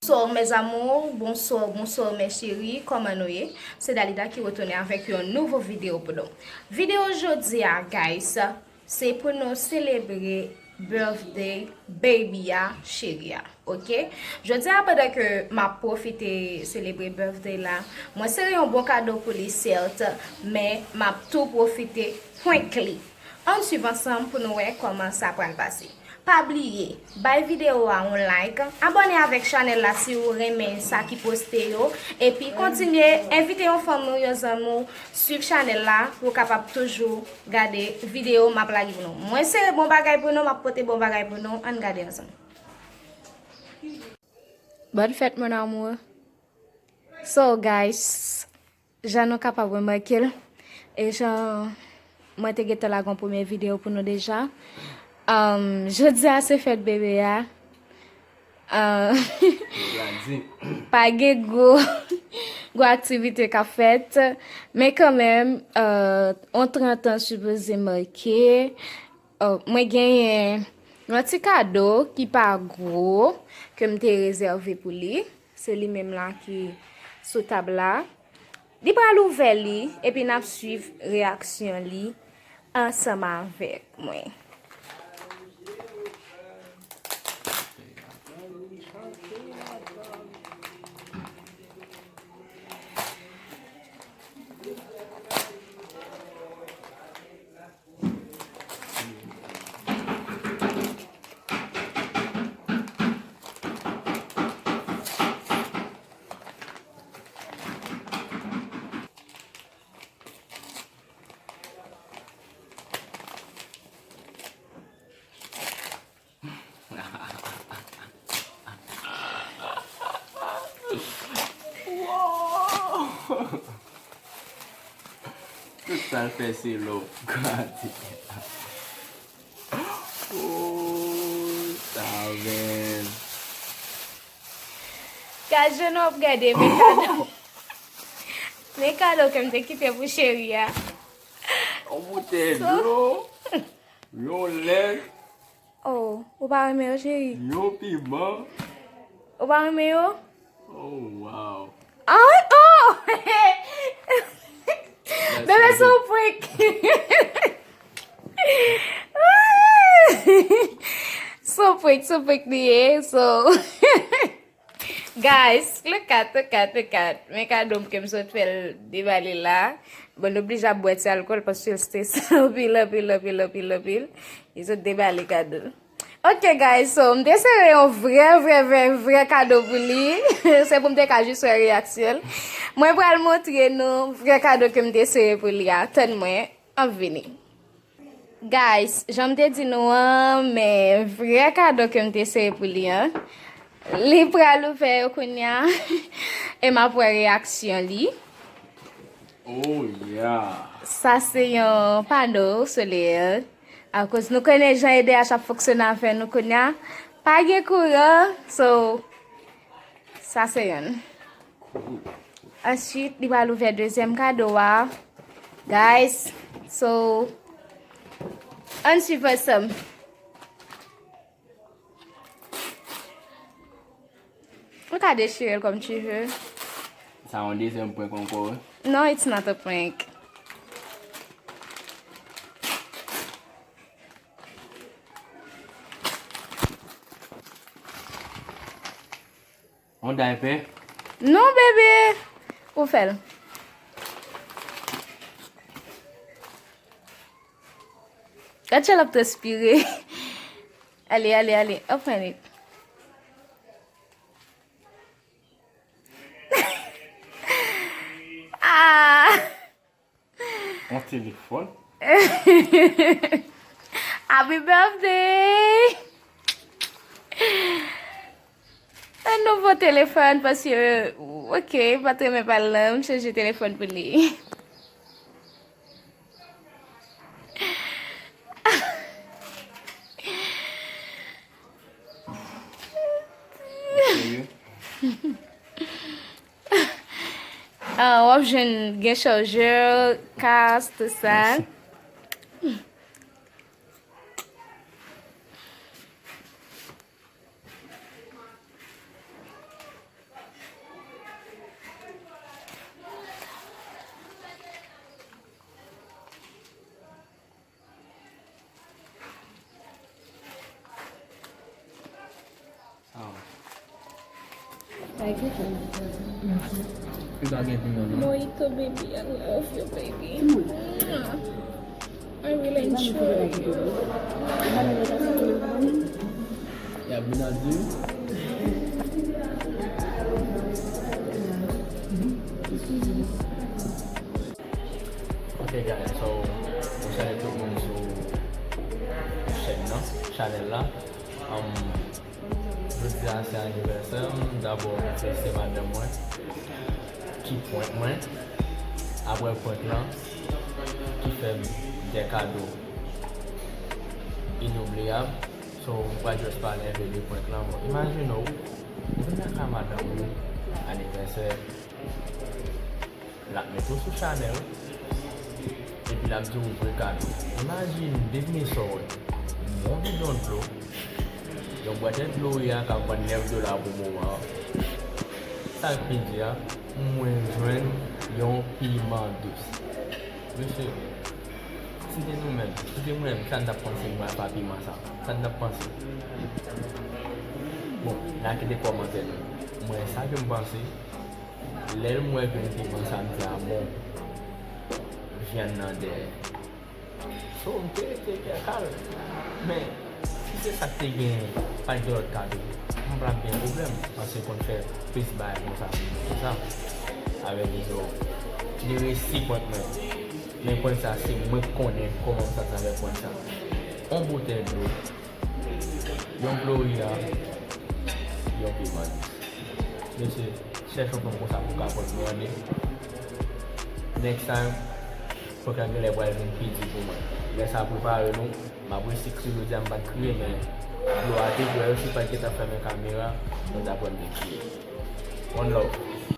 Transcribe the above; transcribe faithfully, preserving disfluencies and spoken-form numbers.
Bonsoir mes amours, bonsoir, bonsoir mes chéries, kòman nou ye? Se Dalida ki retounen avèk yon nouvo videyo pou nou. Videyo jodi a, guys, se pou nou selebre birthday baby a, cheri a, oke? Jodi a, pandan ke m ap pwofite selebre birthday la, mwen sere yon bon kado pou li, sèt, men m ap tou pwofite prank li. Ann swiv ansanm pou nou wè kòman sa pral pase. Pa bliye, bay videyo a yon like, abòne avèk chanèl la si w renmen sa ki poste yo, epi kontinye envite yon fanmi w, yon zanmi w, swiv chanèl la pou w kapab toujou gade videyo m ap lage pou nou. Mwen sere bon bagay pou nou, m ap pote bon bagay pou nou, ann gade ansanm. Bonne fête, mon amour. So, guys, jan nou kapab remake l, e jan mwen te gentan lage yon premye videyo pou nou deja, um, jodi a se fèt bebe a. Uh, pa gen gwo, gwo aktivite k ap fèt, men kanmenm, uh, yon trant an sipoze make. Uh, mwen genyen yon ti kado ki pa gwo ke m te rezève pou li. Se li menm la ki sou tab la. Li pral ouvè li, epi n ap swiv reyaksyon li ansanm avèk mwen. Wow! Tout sa l fè se love. Gade. Oh, sa bèl. Gad jan nou ap gade, men kado. Men kado ke m te kite pou cheri a. Yon boutèy dlo, yon lèt. Oh, ou pa renmen yo, cheri? Yon piman. Ou pa renmen yo? Oh, wow. Ah, oh! Bebe, se yon prank. Se yon prank, se yon prank li ye, so. Guys, look at, look at, look at. Men kado m ke m sot fè l debale la. Bon, l oblije ap bwè ti alkòl paske l strese anpil, anpil, anpil, anpil, anpil. Li sot debale kado l. Ok, guys, so, m te sere yon vrè, vrè, vrè, vrè kado pou li. Se pou m te ka jis wè reyaksyon l. Mwen pral montre nou vrè kado ke m te sere pou li a. Tann mwen, m ap vini. Guys, jan m te di nou an, men vrè kado ke m te sere pou li an. Li pral ouvè yo kounya. E m ap wè reyaksyon li. Oh, yeah. Sa se yon pano solè. Akoz nou konnen jan E D H ap fonksyone avè nou kounya. Pa gen kouran, so, sa se yonn. Answit, li pral ouvè dezyèm kado a. Guys, so, ann swiv ansanm. Ou ka dechire l comme tu veux. Sa yon dezyèm prank ankò, wi. No, it's not a prank. On daypè? Non, bebe. Ou fè l. Gad jan l ap transpire. Ale, ale, ale. Open it. Ah! On telefòn? Happy birthday! Un nouveau téléphone, paske, ok, m pa t renmen pale nan, m chanje telefòn pou li. Ah, w ap jwenn gen chajè, kas, tout sa. Mèsi. Li pa gen piman non. Mojito, baby, I love you, baby. I will Ban m enjoy kote bagay you. yo. Ban m yon lòt asyèt pou mwen. Y ap vin a di. Ok guys, so, mwen salye tout moun sou chèn nan, chanèl la. Um, jodi a se anivèsè m, dabò mwen felisite madanm mwen ki prank mwen, apre prank lan ki fè m de kado inoubliyab. So, m pral just pale enpe de prank lan. Bon, imajine w, ou vin lakay madanm ou, anivèsè, l ap mete w sou chanèl, epi l ap di w vre kado. Imajine, devine sa w wè. Yon bidon dlo, yon bwatèt dlo wi a k ap vann nèf dola pou moman an. Sa k pi di a, mwen jwenn yon piman dous. Mesye, si te nou menm, si te mwen menm, sa n t ap panse mwen pa piman sa? Sa n t ap panse? Bon, n a kite kòmantè nou. Mwen, sa ke m panse, lè m wè grenn piman sa, m di a bon, vyann nan dèyè. So, m te rete kè kal. Men, si se sa k te genyen, pa t gen lòt kado, m pa t ap gen pwoblèm, paske konn fè plis bagay konsa, konsa. Avèk zo, li resi prank mwen. Men prank sa, se mwen k konnen kòman m santi avèk prank sa. On boutèy dlo, yon dlo wi a, yon piman. Mesye, chèche yon fanm konsa pou ka prank nou, tande. Next time, prank la genlè pral vin pi di pou mwen. Lè sa, prepare nou. M ap resi kriye, jodi a m pa t kriye, men dlo a te dwe, si m pa t gentan fèmen kamera, nou t ap wè m te kriye. One love.